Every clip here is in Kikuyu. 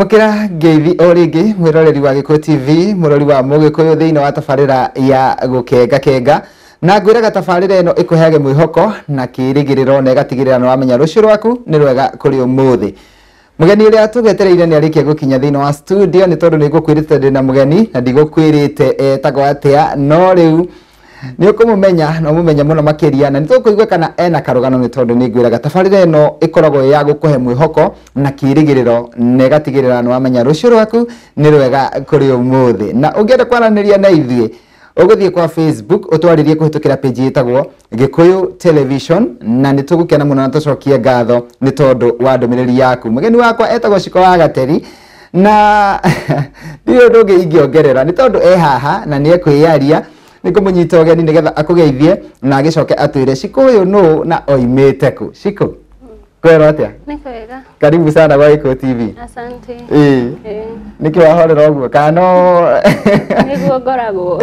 Amũkĩra ngeithi o rĩngĩ mwĩroreri wa Gĩkũyũ TV, mũrori wa Mũgĩkũyũ thĩinĩ wa tabarĩra ya Gũkenga Kenga. Na ngwĩraga tabarĩra ĩno ĩkũheage mwĩhoko na kĩrĩgĩrĩro na ĩgatigĩrĩra nĩ wamenya rũciũ rwaku nĩ rwega kũrĩ ũmũthĩ. Mũgeni ũrĩa tũgetereire nĩ arĩkia gũkinya thĩinĩ wa studio, nĩ tondũ nĩ ngũkwĩrĩte ndĩna mũgeni na ndigũkwĩrĩte etagwo atĩa, no rĩu nĩ ũkũmũmenya na ũmũmenye mũno makĩria, na nĩ tũkũigua kana ena karũgano, nĩ tondũ nĩ ngwĩraga tabarĩra ĩno ĩkoragwo ya gũkũhe mwĩhoko na kĩrĩgĩrĩro na ĩgatigĩrĩra nĩ wamenya rũciũ rwaku nĩ rwega kũrĩ ũmũthĩ. Na ũngĩenda kwaranĩria na ithuĩ, ũgũthiĩ kwa Facebook ũtwarĩrie kũhĩtũkĩra page ĩtagwo Gĩkũyũ Television, na nĩ tũgũkena mũno na tũcokie ngatho nĩ tondũ wa ndũmĩrĩri yaku. Mũgeni wakwa etagwo Ciko wa Gateri, na ndirĩ ũndũ ũngĩ ingĩongerera nĩ tondũ e haha na nĩ ekwĩyaria. Nĩ ngũmũnyita ũgeni nĩgetha akũgeithie na agĩcoke atwĩre Ciko ũyũ nũ na oimĩte kũ. Ciko, kwĩrwo atĩa? Nĩ kwega. Karibu sana kwa Gĩkũyũ TV. Asante. Ĩĩ. Nĩkĩ wahorera ũguo kana no Nĩguo ngoragwo.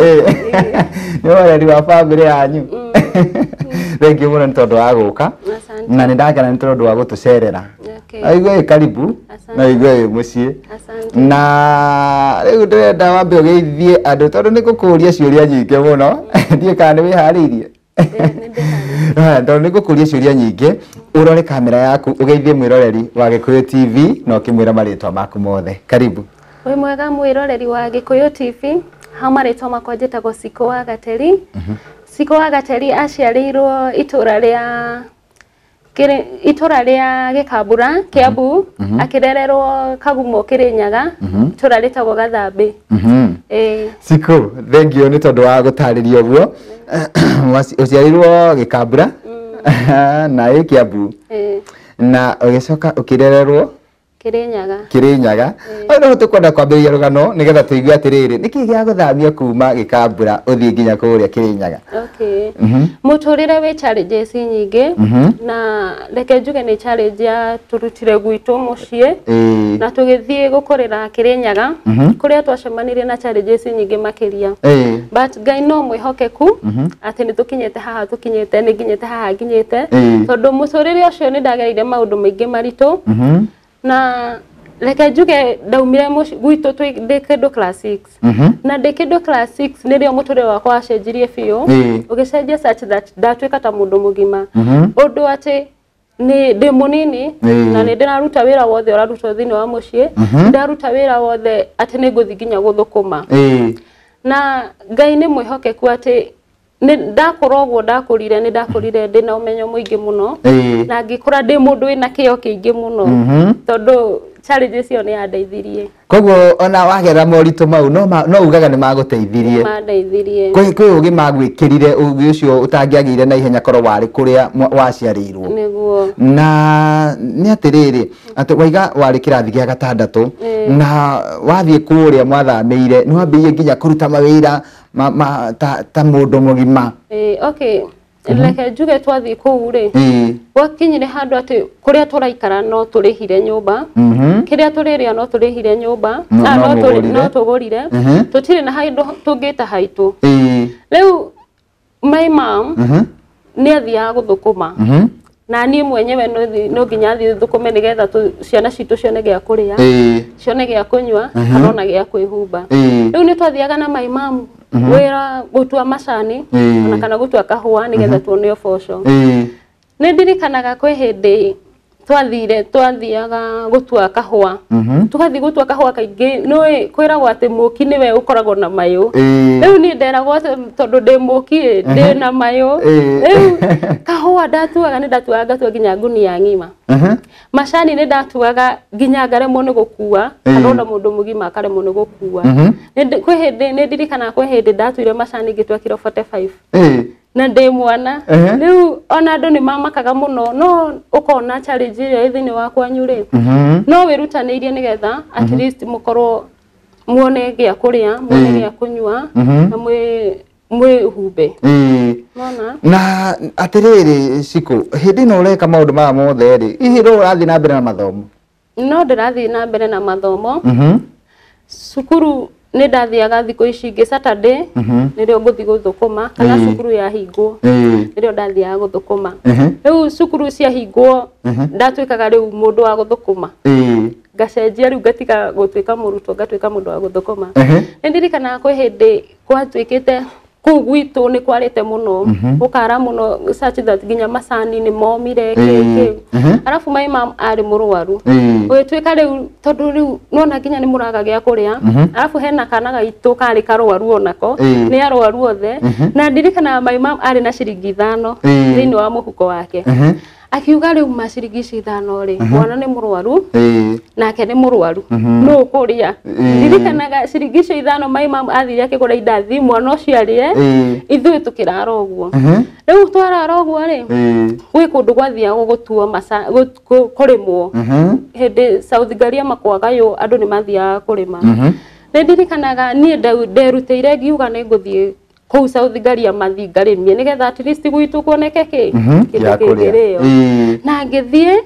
Nĩ ũhoreri wa bamĩrĩ yanyu. Thengiũ mũno nĩ tondũ wa gũka. Asante. Na nĩ ndakena nĩ tondũ wa gũtũcerera. Okay. Aigue wĩ karibu Asante. na aigue wĩ mũciĩ. Asante. Na rĩu ndĩrenda wambe ũgeithie andũ tondũ nĩ ngũkũria ciũria nyingĩ mũno. Ndiũĩ kana nĩ wĩharĩirie. Nĩ ndĩharĩirie. Tondũ nĩ ngũkũria ciũria nyingĩ, ũrore kamera yaku ũgeithie mwĩroreri wa Gĩkũyũ TV na ũkĩmwĩra marĩtwa maku mothe. Karibu. Wĩ mwega mwĩroreri wa Gĩkũyũ TV, ha marĩtwa makwa njĩtagwo Ciko wa Gateri. Ciko wa Gateri aciarĩirwo itũra rĩa itũra rĩa Gĩkambura, Kiambu, akĩrererwo Kagumo Kĩrĩnyaga, itũra rĩtagwo Gathambĩ. Ciko, thengiũ nĩ tondũ wa gũtarĩria ũguo. Ũciarĩirwo Gĩkambura na ĩ Kiambu, na ũgĩcoka ũkĩrererwo Kĩrĩnyaga. Kĩrĩnyaga. Hau no tũkwenda kwambĩrĩria rũgano nĩgetha tũigue atĩrĩrĩ, nĩkĩ gĩa gũthamia kuma Gĩkambura ũthiĩ nginya kũrĩa Kĩrĩnyaga? Okay. Mũtũrĩre wĩ challenges nyingĩ, na reke njuge nĩ challenge ya tũrutire gwitũ mũciĩ na tũgĩthiĩ gũkũrĩra Kĩrĩnyaga, kũrĩa twacemanirie na challenges nyingĩ makĩria. But Ngai no mwĩhokeku atĩ nĩ tũkinyĩte haha tũkinyĩte, nĩ nginyĩte haha nginyĩte, tondũ mũtũrĩre ũcio nĩ ndagereire maũndũ maingĩ maritũ. Na reke njuge ndaumire gwitũ ndĩ kĩndũ class 6. Na ndĩ kĩndũ class 6 nĩrĩo mũtũrĩre wakwa wacenjirie biũ, ũgĩcenjia such that ndatuĩka ta mũndũ mũgima, ũndũ atĩ nĩ ndĩ mũnini na nĩ ndĩraruta wĩra wothe ũrarutwo thĩinĩ wa mũciĩ, ndaruta wĩra wothe atĩ nĩ ngũthiĩ nginya gũthũkũma. Na Ngai nĩ mwĩhokeku atĩ nĩ ndakũra ũguo ndakũrire, nĩ ndakũrire ndĩna ũmenyo mũingĩ mũno, na ngĩkũra ndĩ mũndũ wĩna kĩo kĩingĩ mũno, tondũ challenges ĩyo nĩ yandeithirie. Koguo ona wagerera moritũ mau no ugaga nĩ magũteithirie? Mandeithirie. Kwĩ ũgĩ magwĩkĩrire, ũgĩ ũcio ũtangĩagĩire na ihenya korwo warĩ kũrĩa waciarĩirwo. Nĩguo. Na nĩ atĩrĩrĩ, atĩ waiga warĩ kĩrathi gĩa gatandatũ na wathiĩ kũrĩa mwathamĩire, nĩ wambĩrĩirie nginya kũruta mawĩra ta mũndũ mũgima? Okay, reke njuge twathiĩ kũu rĩ, gwakinyire handũ atĩ kũrĩa tũraikara no tũrĩhire nyũmba, kĩrĩa tũrĩrĩa no tũrĩhire nyũmba, No mũgũrire. no tũgũrire, tũtirĩ na handũ tũngĩta haitũ. Rĩu my mom nĩ athiaga gũthũkũma, na niĩ mwenyewe no nginya thiĩ thũkũme nĩgetha ciana citũ cione gĩa kũrĩa, cione gĩa kũnyua, kana ona gĩa kwĩhumba. Rĩu nĩ twathiaga na my mom wĩra gũtua macani ona kana gũtua kahũa nĩgetha tuone ũboco. Nĩ ndirikanaga kwĩ hĩndĩ twathiaga gũtua kahũa, tũgathiĩ gũtua kahũa kaingĩ, nĩũĩ kwĩragwo atĩ mũki nĩwe ũkoragwo na mayũ. Rĩu niĩ nderagwo atĩ tondũ ndĩ mũki ndĩ na mayũ. Rĩu kahũa ndatuaga, nĩ ndatuaga ngatua nginya ngunia ng'ima. Macani nĩ ndatuaga nginya ngaremwo nĩ gũkua, kana ona mũndũ mũgima akaremwo nĩ gũkua. Kwĩ hĩndĩ nĩ ndirikanaga kwĩ hĩndĩ ndatuire macani ngĩtua kiro 45. Na ndĩ mwana. Rĩu ona andũ nĩ mamakaga mũno, no ũkona challenge ĩrĩa ĩ thĩinĩ wa kwanyu rĩ, no wĩrutanĩirie nĩgetha at least mũkorwo muone gĩa kũrĩa, muone gĩa kũnyua, na mwĩhumbe. Mona? Na atĩrĩrĩ Ciko, hĩndĩ ĩno ũreka maũndũ maya mothe rĩ, hihi no ũrathiĩ na mbere na mathomo? No ndĩrathiĩ na mbere na mathomo. Cukuru nĩ ndathiaga thikũ ici ingĩ Saturday, nĩrĩo ngũthiĩ gũthũkũma, kana cukuru yahingwo nĩrĩo ndathiaga gũthũkũma. Rĩu cukuru ciahingwo ndatuĩkaga rĩu mũndũ wa gũthũkũma. Ngacenjia rĩu ngatiga gũtuĩka mũrutwo ngatuĩka mũndũ wa gũthũkũma. Nĩ ndirikanaga kwĩ hĩndĩ gwatuĩkĩte kũu gwitũ nĩ kwarĩte mũno, gũkara mũno such that nginya macani nĩ momire kĩ. Arabu my mom arĩ mũrwaru. Gũgĩtuĩka rĩu tondũ rĩu nona nginya nĩ mũraga gĩa kũrĩa. Arabu hena kana gaitũ karĩ karwaru onako, nĩ arwaru othe. Na ndirikanaga my mom arĩ na ciringi 5 thĩinĩ wa mũhuko wake. Akiuga rĩu ma ciringi ici 5 rĩ, mwana nĩ mũrwaru nake nĩ mũrwaru, nũ ũkũrĩa. Ndirikanaga ciringi icio 5 my mom athire akĩgũra indathi mwana ũcio arĩe, ithuĩ tũkĩrara ũguo. Rĩu twarara ũguo rĩ, gwĩ kũndũ gwathiagwo gũtuo kũrĩmwo. Hĩndĩ South Ngariama kwagaywo andũ nĩ mathiaga kũrĩma. Nĩ ndirikanaga niĩ nderutĩire ngiuga nĩ ngũthiĩ kũu South Ngariama thiĩ ngarĩmie nĩgetha at least gwitũ kuoneke kĩ kĩndũ kĩngĩrĩo. Na ngĩthiĩ,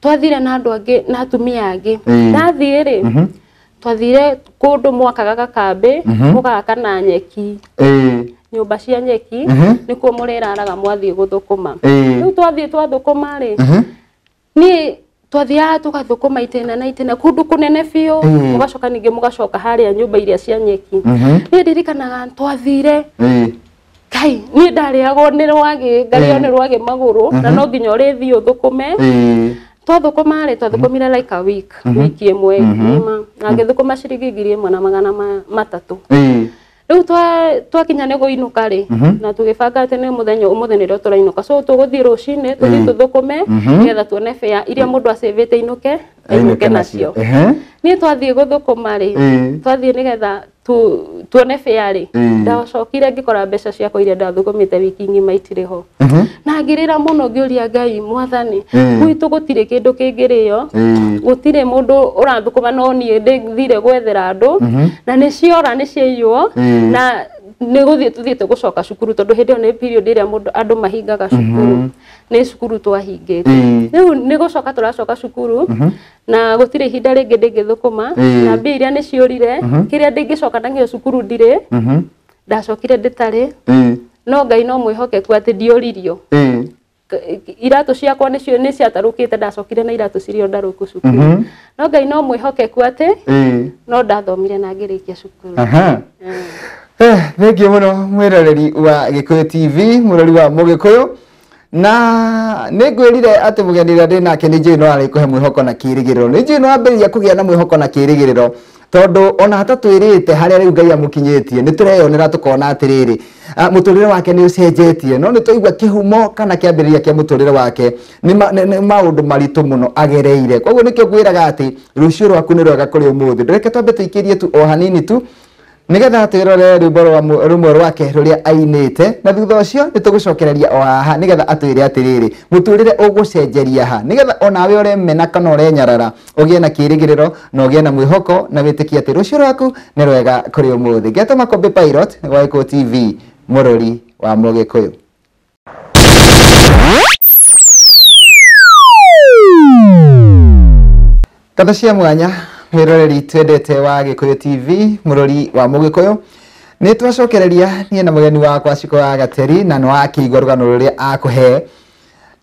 twathire na andũ angĩ na atumia angĩ. Ndathiĩ rĩ, twathire kũndũ mwakaga gakambĩ, mũgaka na nyeki, nyũmba cia nyeki, nĩkuo mũrĩraraga mwathiĩ gũthũkũma. Rĩu twathiĩ twathũkũma rĩ, niĩ twathiaga tũgathũkũma itĩna na itĩna kũndũ kũnene biũ, mũgacoka ningĩ mũgacoka harĩa nyũmba iria cia nyeki. Niĩ ndirikanaga twathire, Ngai, niĩ ndarĩagwo nĩ rwagĩ, ngarĩo nĩ rwagĩ magũrũ, na no nginya ũrĩthiĩ ũthũkũme. Twathũkũma rĩ, twathũkũmire like a week, wiki ĩmwe ng'ima, na ngĩthũkũma ciringi 1300. Rĩu twakinya nĩ kũinũka rĩ, na tũgĩbanga atĩ nĩ mũthenya ũmũthĩ nĩrĩo tũrainũka, so tũgũthiĩ rũcinĩ tũthiĩ tũthũkũme nĩgetha tuone fare iria mũndũ acĩvĩte ainũke, ainũke nacio. Niĩ twathiĩ gũthũkũma rĩ, twathiĩ nĩgetha tuone fare rĩ, ndacokire ngĩkora mbeca ciakwa iria ndathũkũmĩte wiki ng'ima itirĩ ho. Na ngĩrĩra mũno ngĩũria Ngai, Mwathani, gwitũ gũtirĩ kĩndũ kĩngĩrĩo, gũtirĩ mũndũ ũrathũkũma no niĩ ndĩthire gwethera andũ, na nĩ ciora nĩ ciaiywo, na nĩ gũthiĩ tũthiĩte gũcoka cukuru tondũ hĩndĩ ĩyo nĩ period ĩrĩa mũndũ andũ mahingaga cukuru, nĩ cukuru twahingĩte. Rĩu nĩ gũcoka tũracoka cukuru, na gũtirĩ ihinda rĩngĩ ndĩngĩthũkũma, na mbia iria nĩ ciũrire, kĩrĩa ndĩngĩcoka nakĩo cukuru ndirĩ, ndacokire ndĩtarĩ, no Ngai no mwĩhokeku atĩ ndiũririo. Iratũ ciakwa nĩcio nĩ ciatarũkĩte, ndacokire na iratũ cirĩ o ndarũku cukuru. No Ngai no mwĩhokeku atĩ no ndathomire na ngĩrĩkia cukuru. Thengiũ mũno mwĩroreri wa Gĩkũyũ TV, mũrori wa Mũgĩkũyũ. Na nĩ ngwĩrire atĩ mũgeni ũrĩa ndĩ nake nĩ njũĩ no arĩkũhe mwĩhoko na kĩĩrĩgĩrĩro. Nĩ njũĩ no ambĩrĩria kũgĩa na mwĩhoko na kĩĩrĩgĩrĩro, tondũ ona hatatwĩrĩte harĩa rĩu Ngai amũkinyĩtie, nĩ tũreyonera tũkona atĩrĩrĩ, mũtũrĩre wake nĩ ũcenjetie, no nĩ twaigua kĩhumo kana kĩambĩrĩria kĩa mũtũrĩre wake nĩ maũndũ maritũ mũno agereire. Koguo nĩkĩo ngwĩraga atĩ rũciũ rwaku nĩ rwega kũrĩ ũmũthĩ. Ndũreke twambe tũikĩrie tu o hanini tu nĩgetha twĩrore rwĩmbo rũmwe rwake rũrĩa ainĩte, na thutha ũcio nĩ tũgũcokereria o haha nĩgetha atwĩre atĩrĩrĩ, mũtũrĩre ũgũcenjeria ha, nĩgetha onawe ũremena kana ũrenyarara ũgĩe na kĩĩrĩgĩrĩro na ũgĩe na mwĩhoko na wĩtĩkie atĩ rũciũ rwaku nĩ rwega kũrĩ ũmũthĩ. Ngetwo Makũmbĩ Pilot wa Gĩkũyũ TV, mũrori wa Mũgĩkũyũ. Ngatho cia mwanya mwĩroreri twendete wa Gĩkũyũ TV, mũrori wa Mũgĩkũyũ. Nĩ twacokereria niĩ na mũgeni wakwa Cikũ wa Gateri, na nĩ wakĩigua rũgano rũrĩa akũhe,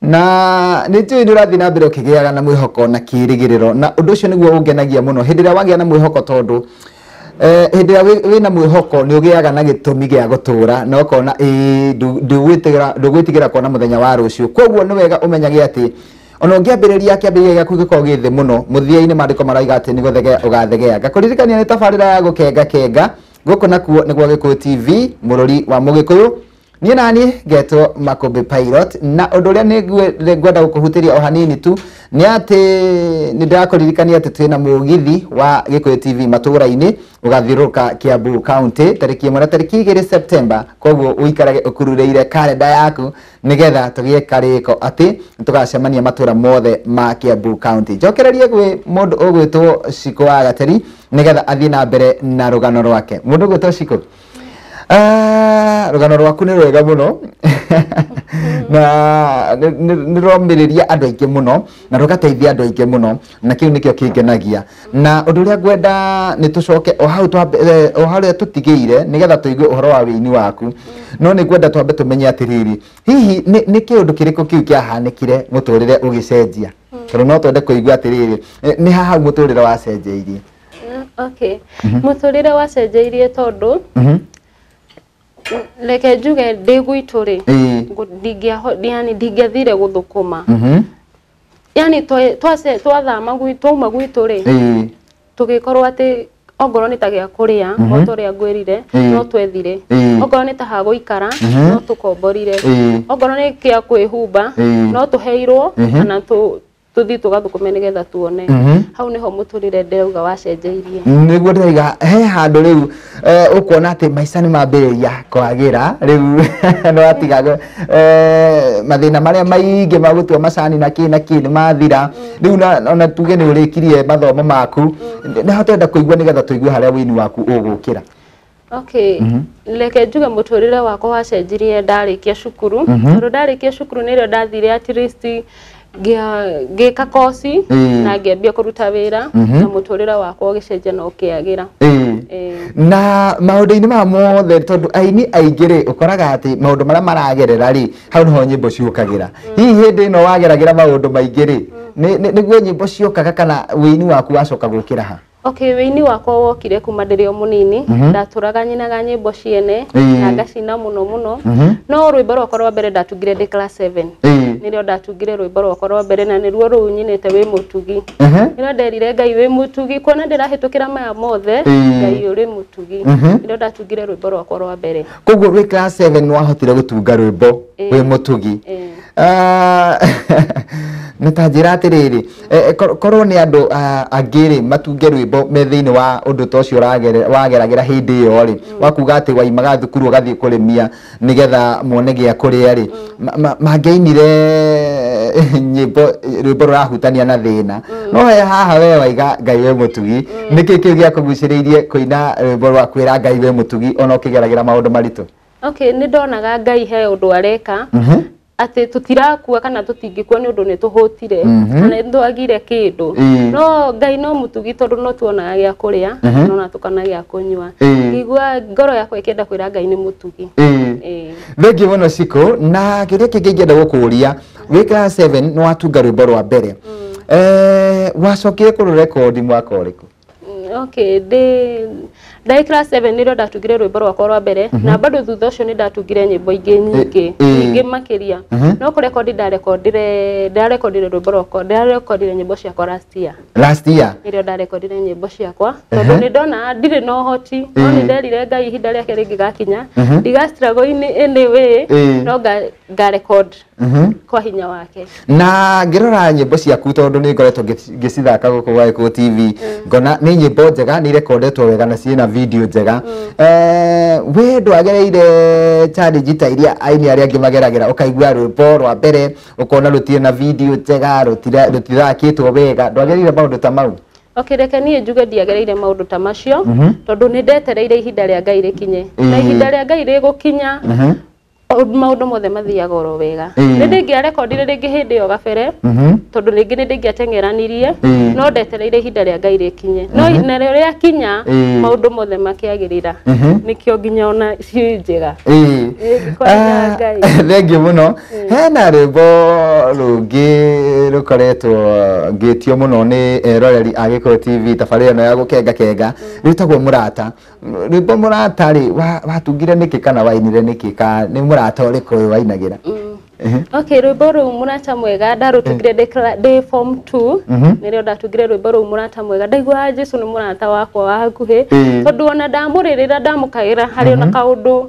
na nĩ njũĩ nĩ ũrathiĩ na mbere ũkĩgĩaga na mwĩhoko na kĩĩrĩgĩrĩro, na ũndũ ũcio nĩguo ũngenagia mũno hĩndĩ ĩrĩa wagĩa na mwĩhoko, tondũ hĩndĩ ĩrĩa wĩna mwĩhoko nĩ ũgĩaga na gĩtũmi gĩa gũtũra, na ũkona ĩĩ ndũgwĩtigĩra kuona mũthenya wa rũciũ. Koguo nĩ wega ũmenyage atĩ ona ũngĩambĩrĩria kĩambĩrĩria gĩaku gĩkorwo gĩ thĩ mũno, mũthia-inĩ maandĩko marauga atĩ nĩ gũthegea ũgathegea. Ngakũririkania nĩ tabarĩra ya gũkenga kenga, gũkũ nakuo nĩ gwa Gĩkũyũ TV, mũrori wa Mũgĩkũyũ. Niĩ naniĩ ngetwo Makũmbĩ Pilot, na ũndũ ũrĩa nĩ ngwenda gũkũhutĩria o hanini tu nĩ atĩ nĩ ndĩrakũririkania atĩ twĩna mũgithi wa Gĩkũyũ TV matũũra-inĩ ũgathiũrũrũka Kiambu County tarĩki 1 na tarĩki 2 September. Koguo ũikarage ũkururĩire karenda yaku nĩgetha tũgĩe karĩko atĩ tũgacemania matũũra mothe ma Kiambu County. Njokererie gwĩ mũndũ ũgwĩtwo Cikũ wa Gateri nĩgetha athiĩ na mbere na rũgano rwake. Mũndũ ũgwĩtwo Cikũ, rũgano rwaku nĩ rwega mũno na nĩ rwomĩrĩria andũ aingĩ mũno na rũgateithia andũ aingĩ mũno, na kĩu nĩkĩo kĩngenagia. Na ũndũ ũrĩa ngwenda nĩ tũcoke o hau o harĩa tũtigĩire nĩgetha tũigue ũhoro wa wĩini waku, no nĩ ngwenda twambe tũmenye atĩrĩrĩ, hihi nĩ kĩũndũ kĩrĩkũ kĩu kĩahanĩkire mũtũrĩre ũgĩcenjia? Tondũ no twende kũigua atĩrĩrĩ, nĩ ha hau mũtũrĩre wacenjeirie? Okay, mũtũrĩre wacenjeirie tondũ reke njuge ndĩ gwitũ rĩ, yani ndingĩathire gũthũkũma. Yani twathama gwitũ, twauma gwitũ rĩ, tũgĩkorwo atĩ ongorwo nĩ ta gĩa kũrĩa, o ta ũrĩa ngwĩrire, no twethire. Ongorwo nĩ ta ha gũikara, no tũkomborire. Ongorwo nĩ kĩa kwĩhumba, no tũheirwo kana tũthiĩ tũgathũkũme nĩgetha tuone. Hau nĩho mũtũrĩre ndĩrauga wacenjeirie. Nĩguo ndĩrauga he handũ rĩu ũkuona atĩ maica nĩ mambĩrĩria kwagĩra rĩu, nĩ watiga mathĩna marĩa maingĩ ma gũtua macani na kĩ na kĩ nĩ mathira. Rĩu ona tuge nĩ ũrĩkirie mathomo maku, nĩho twenda kũigua nĩgetha tũigue harĩa wĩini waku ũgũkĩra. Okay, reke njuge mũtũrĩre wakwa wacenjirie ndarĩkia cukuru, tondũ ndarĩkia cukuru nĩrĩo ndathire at least ngĩka kosi na ngĩambia kũruta wĩra, na mũtũrĩre wakwa ũgĩcenjia na ũkĩagĩra. Na maũndũ-inĩ maya mothe, tondũ aini aingĩ rĩ, ũkoraga atĩ maũndũ marĩa maragerera rĩ, hau nĩho nyĩmbo ciũkagĩra. Hihi hĩndĩ ĩno wageragĩra maũndũ maingĩ rĩ, nĩguo nyĩmbo ciũkaga kana wĩini waku wacoka gũkĩra ha? Okay, wĩini wakwa wokire kuma ndĩrĩ o mũnini, ndatũraga nyinaga nyĩmbo ciene na ngacina mũno mũno. No rwĩmbo rwakwa rwa mbere ndatungire ndĩ class 7. Nĩrĩo ndatungire rwĩmbo rwakwa rwa mbere, na nĩruo rũu nyinĩte wĩ mũtugi. Nĩrĩo nderire Ngai wĩ mũtugi, kuona ndĩrahĩtũkĩra maya mothe, Ngai ũrĩ mũtugi. Nĩrĩo ndatungire rwĩmbo rwakwa rwa mbere. Koguo wĩ class 7 nĩwahotire gũtunga rwĩmbo wĩ mũtugi. Nĩ ta njĩra atĩrĩrĩ, korwo nĩ andũ angĩ rĩ matunge rwĩmbo me thĩinĩ wa ũndũ ta ũcio wageragĩra hĩndĩ ĩyo rĩ, wa kuga atĩ waimaga thukuru ũgathiĩ kũrĩmia nĩgetha muone gĩa kũrĩa rĩ, mangĩainire nyĩmbo rwĩmbo rũrahutania na thĩna. No he haha we waiga Ngai wĩ mũtugi, nĩkĩ kĩu gĩakũgucĩrĩirie kũina rwĩmbo rwa kwĩra Ngai wĩ mũtugi ona ũkĩgeragĩra maũndũ maritũ? Okay, nĩ ndonaga Ngai he ũndũ areka, atĩ tũtirakua kana tũtingĩkua nĩ ũndũ nĩ tũhũtire kana nĩ twagire kĩndũ. No Ngai no mũtugi, tondũ no tuonaga gĩa kũrĩa no na tũkona gĩa kũnyua. Ngĩigua ngoro yakwa ĩkĩenda kwĩra Ngai nĩ mũtugi. Thengiũ mũno Shiko, na kĩũria kĩngĩ ingĩenda gũkũria, wĩ class 7 nĩ watunga rwĩmbo rwa mbere, wacokire kũrũrekondi mwaka ũrĩkũ? Okay, ndĩ class 7 nĩrĩo ndatungire rwĩmbo rwakwa rwa mbere, na bado thutha ũcio nĩ ndatungire nyĩmbo ingĩ nyingĩ nyingĩ makĩria. No kũrekondi ndarekondire rwĩmbo rwakwa, ndarekondire nyĩmbo ciakwa last year. Last year nĩrĩo ndarekondire nyĩmbo ciakwa, tondũ nĩ ndona ndirĩ na ũhoti, no nĩ nderire Ngai ihinda rĩake rĩngĩgakinya ndiga struggle in any way, no ngarecord kwa hinya wake. Na ngĩrora nyĩmbo ciaku, tondũ nĩ ngoretwo ngĩcithaka gũkũ gwa Gĩkũyũ TV, ngona nĩ nyĩmbo njega, nĩ irekondetwo wega na ciĩna video njega. We ndwagereire challenge ta iria aini arĩa angĩ mageragĩra, ũkaigua rwĩmbo rwa mbere ũkona rũtirĩ na video njega, rũtithakĩtwo wega, ndwagereire maũndũ ta mau? Okay, reke niĩ njuge ndiagereire maũndũ ta macio, tondũ nĩ ndetereire ihinda rĩa Ngai rĩkinye. Na ihinda rĩa Ngai rĩgũkinya, maũndũ mothe mathiaga oro wega. Nĩ ndingĩarekondire rĩngĩ hĩndĩ ĩyo gabere, tondũ rĩngĩ nĩ ndingĩateng'eranirie, no ndetereire ihinda rĩa Ngai rĩkinye. No narĩo rĩakinya, maũndũ mothe makĩagĩrĩra. Nĩkĩo nginya ona ciĩ njega. Thengiũ mũno. Hena rwĩmbo rũngĩ rũkoretwo ngĩtio mũno nĩ eroreri a Gĩkũyũ TV tabarĩra ĩno ya gũkenga kenga, rwĩtagwo Mũrata. Rwĩmbo Mũrata rĩ, watungire nĩkĩ kana wainire nĩkĩ, ka nĩ mũrata ũrĩkũ ũyũ wainagĩra? Okay, rwĩmbo rũu Mũrata Mwega ndarũtungire ndĩ form 2, nĩrĩo ndatungire rwĩmbo rũu Mũrata Mwega. Ndaiguaga Jesũ nĩ mũrata wakwa wa hakuhĩ, tondũ ona ndamũrĩrĩra ndamũkaĩra harĩ ona kaũndũ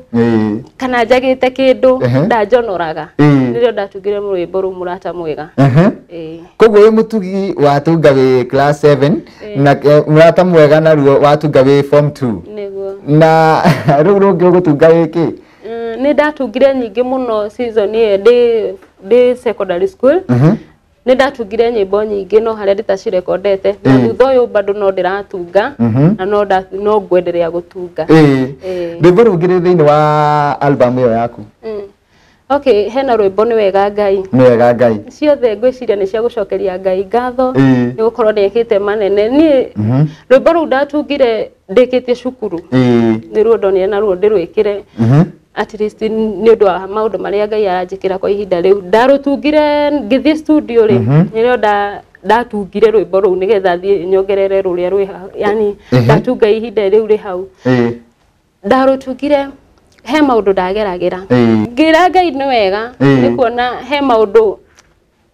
kana njagĩte kĩndũ ndanjonoraga. Nĩrĩo ndatungire rwĩmbo rũu Mũrata Mwega. Koguo wĩ mũtugi watunga wĩ class 7 na Mũrata Mwega naruo watunga wĩ form 2. Nĩguo. Na rũu rũngĩ ũgũtunga wĩ kĩ? Nĩ ndatungire nyingĩ mũno season ĩyo ndĩ secondary school. Nĩ ndatungire nyĩmbo nyingĩ no harĩa ndĩtacirekondete, na thutha ũyũ bado no ndĩratunga na no ngwenderea gũtunga. Rwĩmbo rũngĩ rĩ thĩinĩ wa album ĩyo yaku? Okay, hena rwĩmbo Nĩ Wega Ngai. Nĩ Wega Ngai. Ciothe ngwĩciria nĩ cia gũcokeria Ngai ngatho, nĩ gũkorwo nĩekĩte manene. Niĩ rwĩmbo rũu ndatungire ndĩkĩtie cukuru, nĩruo ndonire naruo ndĩrwĩkĩre at least nĩ ũndũ wa maũndũ marĩa Ngai aranjĩkĩra kwa ihinda rĩu. Ndarũtungire ngĩthiĩ studio rĩ, nĩrĩo ndatungire rwĩmbo rũu nĩgetha thiĩ nyongerere rũrĩa rwĩ hau, yani ndatunga ihinda rĩu rĩ hau. Ndarũtungire he maũndũ ndageragĩra. Ngĩra Ngai nĩ wega nĩ kuona he maũndũ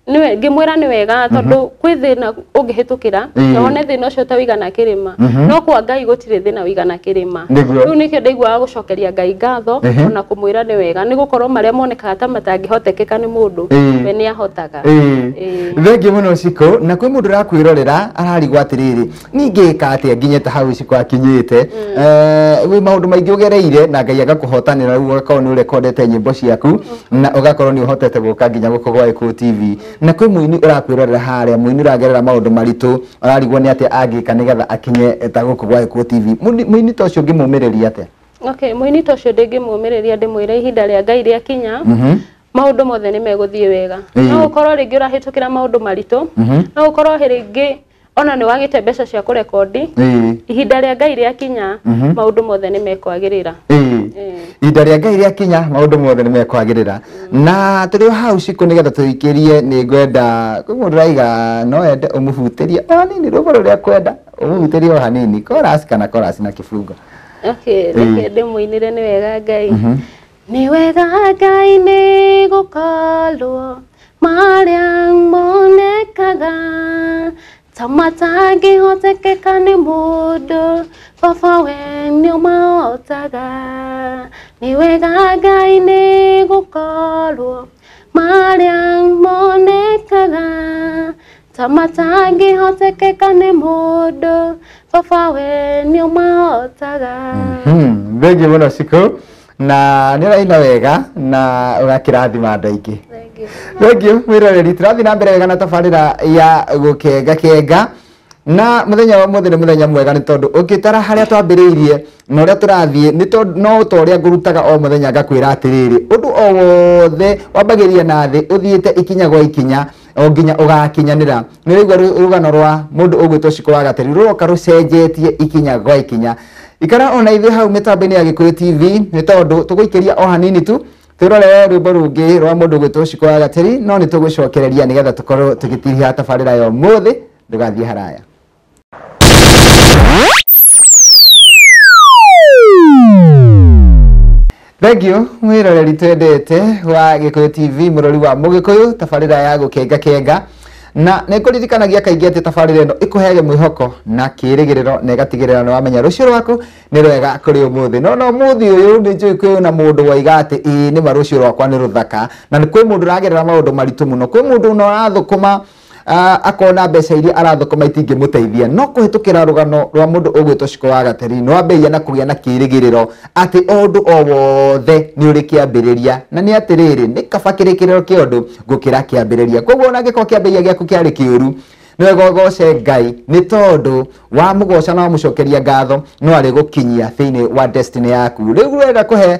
niwe ngĩmwĩra nĩ wega tondũ kwĩ thĩna ũngĩhĩtũkĩra na wone thĩna ũcio ta wĩigana kĩrĩma, no kwa Ngai gũtirĩ thĩna wĩigana kĩrĩma. Rĩu nĩkĩo ndaiguaga gũcokeria Ngai ngatho ona kũmwĩra nĩ wega nĩ gũkorwo marĩa monekaga ta matangĩhotekeka nĩ mũndũ we nĩ ahotaga. Thengiũ mũno Shiko, na kwĩ mũndũ ũrakwĩrorera ararigwo atĩrĩrĩ, ningĩka atĩa nginye ta hau Shiko akinyĩte? Wĩ maũndũ maingĩ ũgereire na Ngai agakũhotanĩra, rĩu ũgakorwo nĩ ũrekondete nyĩmbo ciaku na ũgakorwo nĩ ũhotete gũka nginya gũkũ gwa Gĩkũyũ TV. Na kwĩ mũini ũrakwĩrorera harĩa, mũini ũragerera maũndũ maritũ, ararigwo nĩ atĩa angĩka nĩgetha akinye ta gũkũ gwa Gĩkũyũ TV. Mũini ta ũcio ũngĩmũmĩrĩria atĩa? Okay, mũini ta ũcio ndĩngĩmũmĩrĩria ndĩmwĩre ihinda rĩa Ngai rĩakinya maũndũ mothe nĩ megũthiĩ wega. No ũkorwo rĩngĩ ũrahĩtũkĩra maũndũ maritũ, no ũkorwo rĩngĩ ona nĩ wagĩte mbeca cia kũrekondi, ihinda rĩa Ngai rĩakinya maũndũ mothe nĩ mekwagĩrĩra. Ihinda rĩa Ngai rĩakinya maũndũ mothe nĩ mekwagĩrĩra. Na tũrĩ o hau Shiko, nĩgetha tũikĩrie, nĩ ngwenda kwĩ mũndũ ũraiga no ende ũmũhutĩrie o hanini rwĩmbo rũrĩa kwenda ũmũhutĩrie o hanini, chorus kana chorus na kĩbungo. Okay, reke ndĩmũinĩre nĩ wega Ngai. Nĩ wega Ngai nĩ gũkorwo marĩa monekaga ta matangĩhotekeka nĩ mũndũ, baba we nĩ ũmahotaga. Nĩ wega Ngai nĩ gũkorwo marĩa monekaga ta matangĩhotekeka nĩ mũndũ, baba we nĩ ũmahotaga. Thengiũ mũno Shiko, na nĩ ũraina wega na ũgakĩrathima andũ aingĩ. Thengiũ mwĩroreri, tũrathiĩ na mbere wega na tabarĩra ya gũkenga kenga, na mũthenya wa ũmũthĩ nĩ mũthenya mwega nĩ tondũ ũngĩtara harĩa twambĩrĩirie na ũrĩa tũrathiĩ nĩ tondũ no ta ũrĩa ngũrutaga o mũthenya ngakwĩra atĩrĩrĩ, ũndũ o wothe wambagĩrĩria na thĩ ũthiĩte ikinya gwa ikinya o nginya ũgakinyanĩra. Nĩ ũraigua rũgano rwa mũndũ ũgwĩtwo Shiko wa Gateri rũroka rũcenjetie ikinya gwa ikinya. Ikara ona ithuĩ hau mĩtambo-inĩ ya Gĩkũyũ TV nĩ tondũ tũgũikĩria o hanini tu twĩrorere rwĩmbo rũngĩ rwa mũndũ ũgwĩtwo Shiko wa Gateri, no nĩ tũgũcokereria nĩgetha tũkorwo tũgĩtiriha tabarĩra ya ũmũthĩ. Ndũgathiĩ haraya. Thengiũ mwĩroreri twendete wa Gĩkũyũ TV, mũrori wa Mũgĩkũyũ, tabarĩra ya gũkenga kenga. Na nĩ ngũririkanagia kaingĩ atĩ tabarĩra ĩno ĩkũheage mwĩhoko na kĩĩrĩgĩrĩro na ĩgatigĩrĩra nĩ wamenya rũciũ rwaku nĩ rwega kũrĩ ũmũthĩ. No ũmũthĩ ũyũ nĩ njũĩ kwĩ na mũndũ waiga atĩ ĩĩ nĩ ma rũciũ rwakwa nĩ rũthaka, na nĩ kwĩ mũndũ ũragerera maũndũ maritũ mũno, kwĩ mũndũ ona ũrathũkũma akona mbeca iria arathũkũma itingĩmũteithia, no kũhĩtũkĩra rũgano rwa mũndũ ũgwĩtwo Shiko wa Gateri nĩ wambĩrĩria na kũgĩa na kĩĩrĩgĩrĩro atĩ o ũndũ o wothe nĩ ũrĩ kĩambĩrĩria, na nĩ atĩrĩrĩ, nĩ kaba kĩrĩkĩrĩro kĩa ũndũ gũkĩra kĩambĩrĩria. Koguo ona angĩkorwo kĩambĩrĩria gĩaku kĩarĩ kĩũru, nĩ wega ũgoce Ngai nĩ tondũ wamũgoca na wamũcokeria ngatho no arĩgũkinyia thĩinĩ wa destiny yaku. Rĩu ũrenda kũhe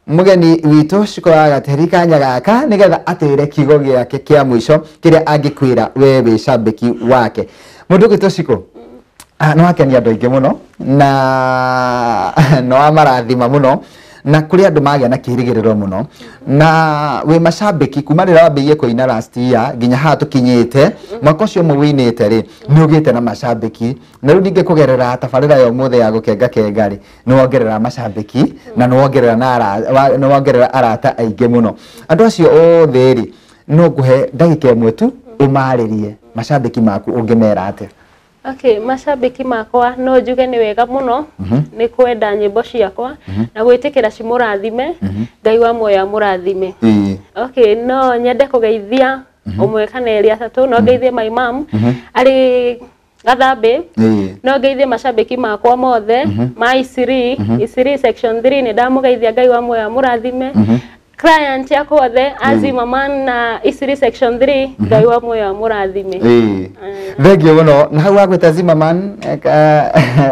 mũgeni witũ Shiko wa Gateri kanya gaka nĩgetha atwĩre kiugo gĩake kĩa mũico kĩrĩa angĩkwĩra we wĩ cambĩki wake. Mũndũ ũgwĩtwo Shiko, nĩ wakenia andũ aingĩ mũno na nĩ wamarathima mũno, na kũrĩ andũ magĩa na kĩĩrĩgĩrĩro mũno, na wĩ macambĩki kuma rĩrĩa wambĩrĩirie kũina last year nginya haha tũkinyĩte mwaka ũcio ũmwe wĩinĩte rĩ, nĩ ũgĩte na macambĩki, na rĩu ningĩ kũgerera tabarĩra ya ũmũthĩ ya gũkenga kenga rĩ, nĩ wongerera macambĩki na nĩ wongerera na nĩ wongerera arata aingĩ mũno. Andũ acio othe rĩ, no ngũhe ndagĩka ĩmwe tu ũmarĩrie macambĩki maku, ũngĩmera atĩa? Okay, macambĩki makwa no njuge nĩ wega mũno nĩ kwenda nyĩmbo ciakwa na gwĩtĩkĩra cimũrathime, Ngai wa muoyo amũrathime. Okay, no nyende kũgeithia ũmwe kana erĩ atatũ, no ngeithie my mom arĩ Gathambĩ, no ngeithie macambĩki makwa mothe ma Isiri, Isiri section 3 nĩ ndamũgeithia Ngai wa muoyo amũrathime. Client yakwa othe Azima Man na Isiri section 3 Ngai wa muoyo amũrathime. Thengiũ mũno. Na hau wagwĩta Zimmerman,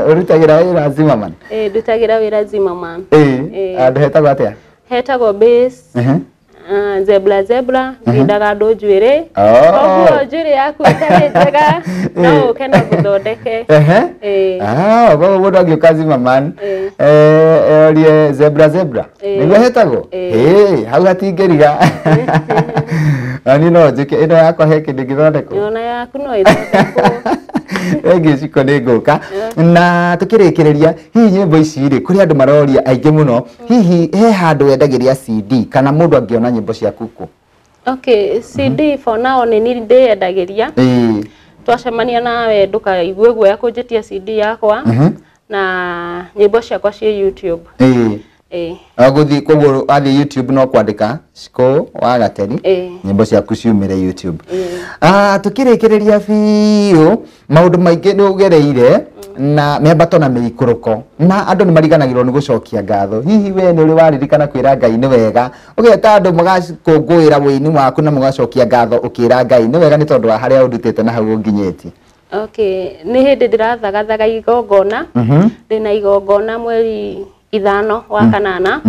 ũrutagĩra wĩra Zimmerman? Ndutagĩra wĩra Zimmerman. Handũ hetagwo atĩa? Hetagwo Base. Zebra zebra ngindaga andũ njuĩrĩ. Koguo njuĩrĩ yaku ĩtarĩ njega no ũke na ngũthondeke. Koguo mũndũ angĩũka Zimmerman orie zebra zebra nĩguo hetagwo? Hau hatingĩriga. Na niĩ no njĩke ĩno yakwa he kĩndũ ĩngĩthondekwo? Ona yaku no ĩthondekwo. Ĩngĩ ciko nĩ ngũka. Na tũkĩrĩkĩrĩria hihi nyĩmbo ici rĩ, kũrĩ andũ maroria aingĩ mũno, hihi he handũ wendagĩria CD kana mũndũ angĩona nyĩmbo ciaku kũ? Okay, CD for now nĩ niĩ ndĩyendagĩria. Twacemania nawe ndũkaigue guoya kũnjĩtia CD yakwa na nyĩmbo ciakwa ciĩ YouTube. Gũthiĩ koguo wathiĩ YouTube no kwandĩka Shiko wa Gateri nyĩmbo ciaku ciumĩre YouTube. Tũkĩrĩkĩrĩria biũ maũndũ maingĩ nĩ ũgereire na mĩambato na mĩikũrũko na andũ nĩ mariganagĩrwo nĩ gũcokia ngatho. Hihi we nĩ ũrĩ waririkana kwĩra Ngai nĩ wega, ũgeta andũ mũgakũngũĩra wũini waku na mũgacokia ngatho ũkĩra Ngai nĩ wega nĩ tondũ wa harĩa ũndutĩte na hau ũnginyĩtie? Okay, nĩ hĩndĩ ndĩrathagathaga igongona. Ndĩna igongona mweri 5 wa kanana.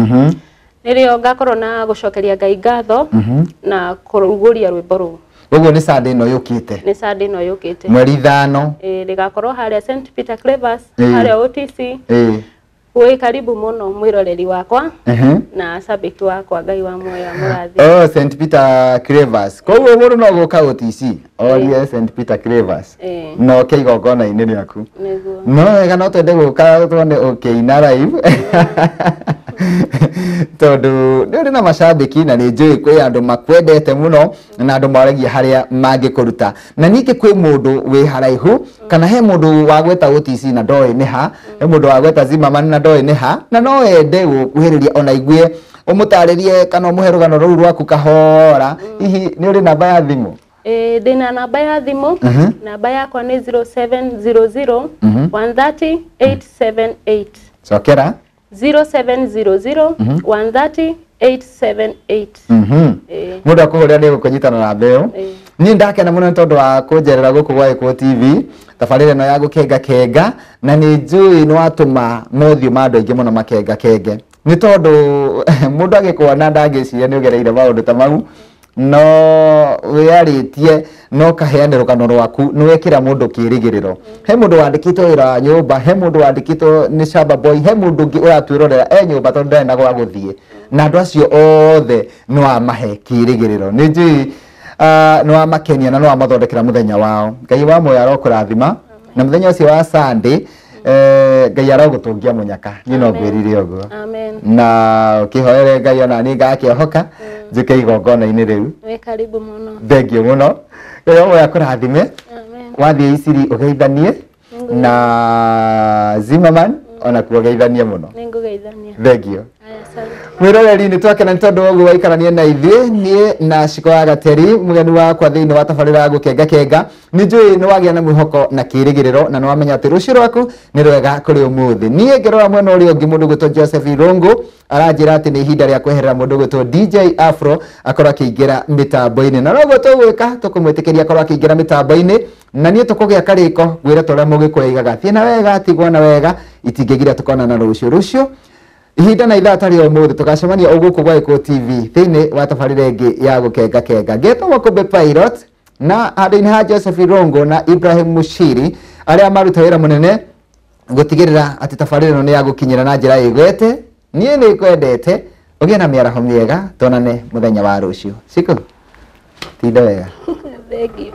Nĩrĩo ngakorwo na gũcokeria Ngai ngatho na kũrugũria rwĩmbo rũu. Koguo nĩ Sunday ĩno yũkĩte? Nĩ Sunday ĩno yũkĩte. Mweri 5. Rĩgakorwo harĩa St Peter Clevers, harĩa OTC. Wĩ karibu mũno mwĩroreri wakwa na cabiki wakwa, Ngai wa muoyo amũrathime. Oh, St Peter Clevers. Koguo mũndũ no gũka OTC orie St Peter Clevers na oke igongona-inĩ rĩaku. Nĩguo. No wega no twende gũka tuone ũkĩina live tondũ nĩ ũrĩ na macambĩki na nĩ njũĩ kwĩ andũ makwendete mũno na andũ maragia harĩa mangĩkũruta. Na ningĩ kwĩ mũndũ wĩ haraihu kana he mũndũ wagweta OTC na ndoĩ nĩ ha, he mũndũ wagweta Zimmerman na ndoĩ nĩ ha, na no ende gũkuhĩrĩria ona igue ũmũtarĩrie kana ũmũhe rũgano rũu rwaku kahora. Hihi nĩ ũrĩ namba ya thimũ? Ndĩna namba ya thimũ. Namba yakwa nĩ 0700 130 878. Cokera. 0700 130 878. Mũndũ akũhũrĩra nĩ gũkũnyitana na namba ĩyo. Niĩ ndakena mũno nĩ tondũ wa kũnjerera gũkũ gwa Gĩkũyũ TV tabarĩra ĩno ya gũkenga kenga, na nĩ njũĩ nĩ watũma mothiũ ma andũ aingĩ mũno makenga kenge nĩ tondũ mũndũ agĩkuona ndangĩciria nĩ ũgereire maũndũ ta mau, no wĩarĩtie no kaheane rũgano rwaku nĩ wekĩra mũndũ kĩrĩgĩrĩro. He mũndũ wandĩkĩtwo wĩra wa nyũmba, he mũndũ wandĩkĩtwo nĩ shamba boy, he mũndũ ũngĩ ũratwĩrorera e nyũmba tondũ ndarĩ na gwa gũthiĩ, na andũ acio othe nĩ wamahe kĩrĩgĩrĩro. Nĩ njũĩ nĩ wamakenia na nĩ wamathondekera mũthenya wao. Ngai wa muoyo arokũrathima na mũthenya ũcio wa Sunday Ngai arogũtũngia mũnyaka. Niĩ no ngwĩrire ũguo. Na ũkĩhoere Ngai ona niĩ ngakĩohoka njũke igongona-inĩ rĩu. Wĩ karibu mũno. Thengiũ mũno. Ngai wa muoyo akũrathime. Wathiĩ Isiri ũgeithanie na Zimmerman ona kuo ũgeithanie mũno. Nĩngũgeithania. Thengiũ. Mwĩroreri nĩ twakena nĩ tondũ wa ũguo waikarania na ithuĩ, niĩ na Shiko wa Gateri mũgeni wakwa thĩinĩ wa tabarĩra ya gũkenga kenga. Nĩ njũĩ nĩ wagĩa na mwĩhoko na kĩrĩgĩrĩro na nĩ wamenya atĩ rũciũ rwaku nĩ rwega kũrĩ ũmũthĩ. Niĩ ngĩrora mwena ũrĩa ũngĩ mũndũ ũgwĩtwo Joseph Irũngũ aranjĩra atĩ nĩ ihinda rĩa kweherera mũndũ ũgwĩtwo DJ Afro akorwo akĩingĩra mĩtambo-inĩ, na noguo tũgwĩka tũkũmwĩtĩkĩria akorwo akĩingĩra mĩtambo-inĩ, na niĩ tũkũgĩa karĩko ngwĩre ta ũrĩa mũgĩkũyũ aigaga, thiĩ na wega tigwo na wega, itingĩgiria tũkonana rũciũ. Rũciũ ihinda na ithaa tarĩ ũmũthĩ tũgacemania o gũkũ gwa Gĩkũyũ TV thĩinĩ wa tabarĩra ĩngĩ ya gũkenga kenga. Ngetwo Makũmbĩ Pilot na handũ-inĩ ha Joseph Irũngũ na Ibrahim Mushiri arĩa maruta wĩra mũnene gũtigĩrĩra atĩ tabarĩra ĩno nĩ ya gũkinyĩra na njĩra ĩgwete. Niĩ nĩ ngwendete, ũgĩe na mĩaraho mĩega, tuonane mũthenya wa rũciũ. Ciku, tinda wega. Thengiũ.